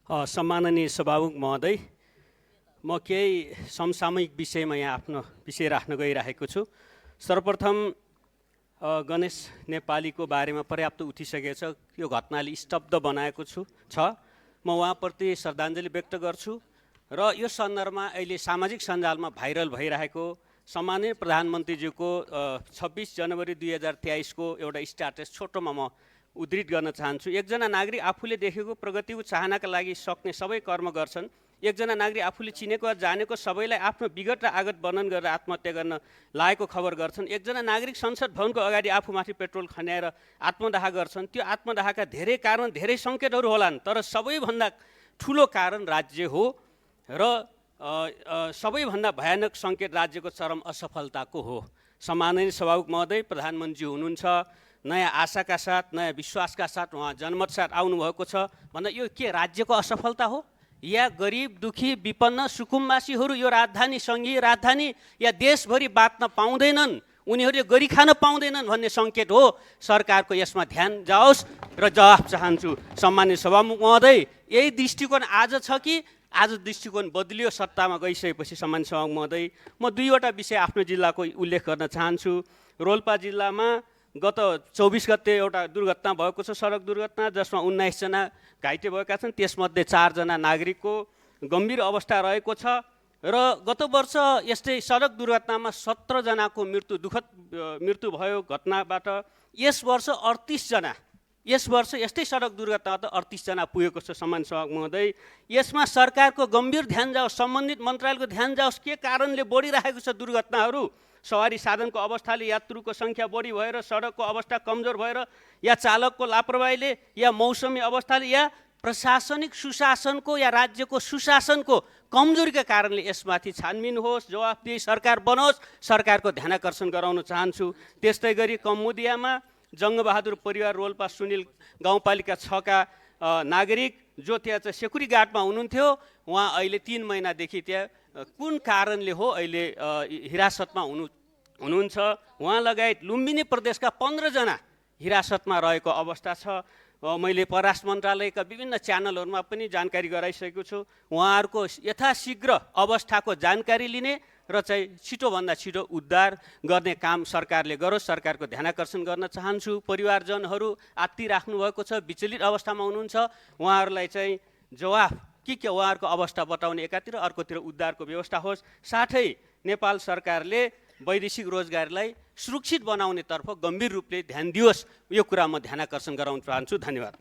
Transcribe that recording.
सम्माननीय सभामुख महोदय, म केही समसामयिक विषयमा यहाँ आफ्नो विषय राख्न गइरहेको छु। सर्वप्रथम गणेश नेपालीको बारेमा पर्याप्त उठिसकेको छ। यो घटनाले स्तब्ध बनाएको छ। म उहाँप्रति श्रद्धाञ्जली व्यक्त गर्छु र यो सन्दर्भमा अहिले सामाजिक सञ्जालमा भाइरल भइरहेको सम्माननीय प्रधानमन्त्रीज्यूको 26 जनवरी 2023 को एउटा स्ट्याटस छोटोमा म उद्धृत गर्न चाहन्छु। एकजना नागरिक आफूले देखेको प्रगतिको चाहनाका लागि सक्ने सबै कर्म गर्छन्। एकजना नागरिक आफूले चिनेको वा जानेको सबैलाई आफ्नो विगत र आगत वर्णन गरेर आत्महत्या गर्न लागेको खबर गर्छन्। एकजना नागरिक संसद भवनको अगाडि आफूमाथि पेट्रोल खन्याएर आत्मदाह गर्छन्। त्यो आत्मदाहका धेरै कारण, धेरै सङ्केतहरू होलान्, तर सबैभन्दा ठुलो कारण राज्य हो र सबैभन्दा भयानक सङ्केत राज्यको चरम असफलताको हो। सम्माननीय सभामुख महोदय, प्रधानमन्त्री हुनुहुन्छ, नयाँ आशाका साथ, नयाँ विश्वासका साथ उहाँ जनमत साथ आउनुभएको छ भन्दा यो के राज्यको असफलता हो या गरिब दुखी विपन्न सुकुम्बासीहरू यो राजधानी, सङ्घीय राजधानी या देशभरि बाँच्न पाउँदैनन्, उनीहरूले गरी खान पाउँदैनन् भन्ने सङ्केत हो? सरकारको यसमा ध्यान जाओस् र जवाफ चाहन्छु। सम्माननीय सभामुख महोदय, यही दृष्टिकोण आज छ कि आज दृष्टिकोण बदलियो सत्तामा गइसकेपछि? सम्माननीय सभामुख महोदय, म दुईवटा विषय आफ्नो जिल्लाको उल्लेख गर्न चाहन्छु। रोल्पा जिल्लामा गत 24 गते एउटा दुर्घटना भएको छ, सडक दुर्घटना, जसमा 19 जना घाइते भएका छन्। त्यसमध्ये 4 जना नागरिकको गम्भीर अवस्था रहेको छ र गत वर्ष यस्तै सडक दुर्घटनामा 17 जनाको दुःखद मृत्यु भयो घटनाबाट। यस वर्ष 38 जना, यस वर्ष यस्तै सडक दुर्घटनाबाट 38 जना पुगेको छ। सम्माननीय सभामुख महोदय, यसमा सरकारको गम्भीर ध्यान जाओस्, सम्बन्धित मन्त्रालयको ध्यान जाओस्। के कारणले बढिरहेको छ दुर्घटनाहरू? सवारी साधनको अवस्थाले, यात्रुको सङ्ख्या बढी भएर, सडकको अवस्था कमजोर भएर, या चालकको लापरवाहीले, या मौसमी अवस्थाले, या प्रशासनिक सुशासनको या राज्यको सुशासनको कमजोरीका कारणले यसमाथि छानबिन होस्, जवाफदेही सरकार बनोस्। सरकारको ध्यानाकर्षण गराउन चाहन्छु। त्यस्तै गरी कम्बुदियामा जङ्गबहादुर परिवार रोल्पा सुनिल गाउँपालिका 6 का नागरिक जो त्यहाँ चाहिँ सेक्युरिटी गार्डमा हुनुहुन्थ्यो, उहाँ अहिले 3 महिनादेखि त्यहाँ कुन कारणले हो अहिले हिरासतमा हुनुहुन्छ। उहाँ लगायत लुम्बिनी प्रदेशका 15 जना हिरासतमा रहेको अवस्था छ। मैले परराष्ट्र मन्त्रालयका विभिन्न च्यानलहरूमा पनि जानकारी गराइसकेको छु। उहाँहरूको यथाशीघ्र अवस्थाको जानकारी लिने र चाहिँ छिटोभन्दा छिटो उद्धार गर्ने काम सरकारले गरोस्, सरकारको ध्यानाकर्षण गर्न चाहन्छु। परिवारजनहरू आत्तिराख्नु भएको छ, विचलित अवस्थामा हुनुहुन्छ। उहाँहरूलाई चाहिँ जवाफ के उहाँहरूको अवस्था बताउने एकातिर, अर्कोतिर उद्धारको व्यवस्था होस्। साथै नेपाल सरकारले वैदेशिक रोजगारीलाई सुरक्षित बनाउनेतर्फ गम्भीर रूपले ध्यान दियोस्। यो कुरा म ध्यानाकर्षण गराउन चाहन्छु। धन्यवाद।